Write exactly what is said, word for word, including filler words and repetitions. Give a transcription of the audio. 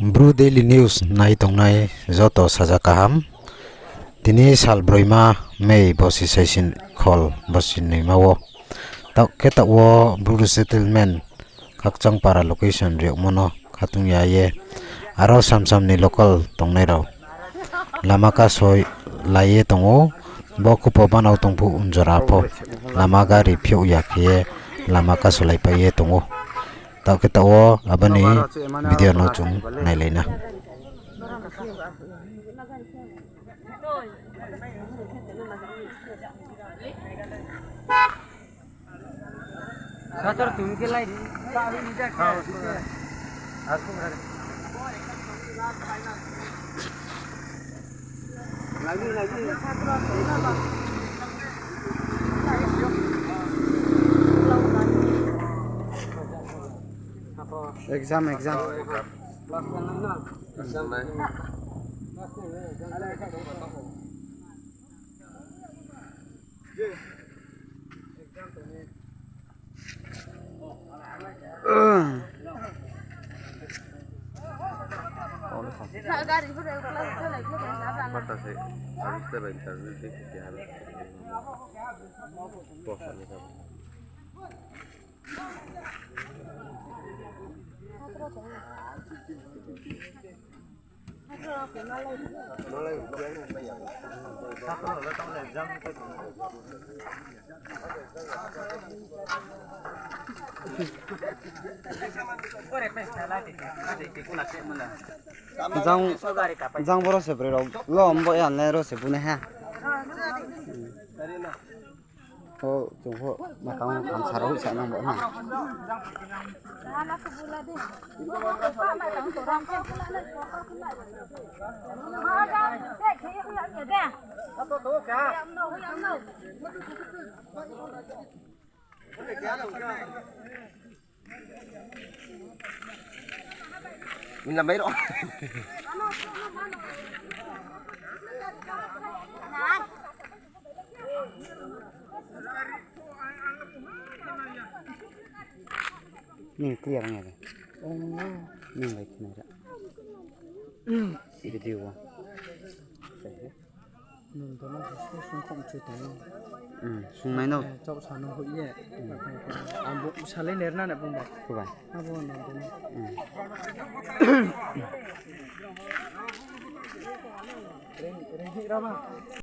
Bru Daily News nai tongnai joto saja kaham. Tini sal broima May bosi saisi khol bosi noima wo. Taoh khe taoh wo Bru resettlement Khakchangpara location riyagmo no khatung ya ye. Aro samsam ni local tongnai rao lama kaso lai ye tong ou. Bo khupo banao tong phuh unjora pho lama gari phiouh ya khe ye lama kaso laipai ye tong ou. Taoh khe taoh wo abo ni video no chung nailai na. Exam, exam. Jang, jang boro se broi rao lom bo ya le ro se bune ha. O, chung pho matang thamsa rao hoihsa nang bo na. Min lam bai ro. Ning clear nge de. Ning bai khnai ra. Video wo. Nung dono sung khom chu tong. Hmm, sungnai no. Eh, chok sa no hoih ye. Hmm. Ang bo salai ner na na bung ba. Kuba. Abo no dono. Hmm. Ring, ring hih ra ba.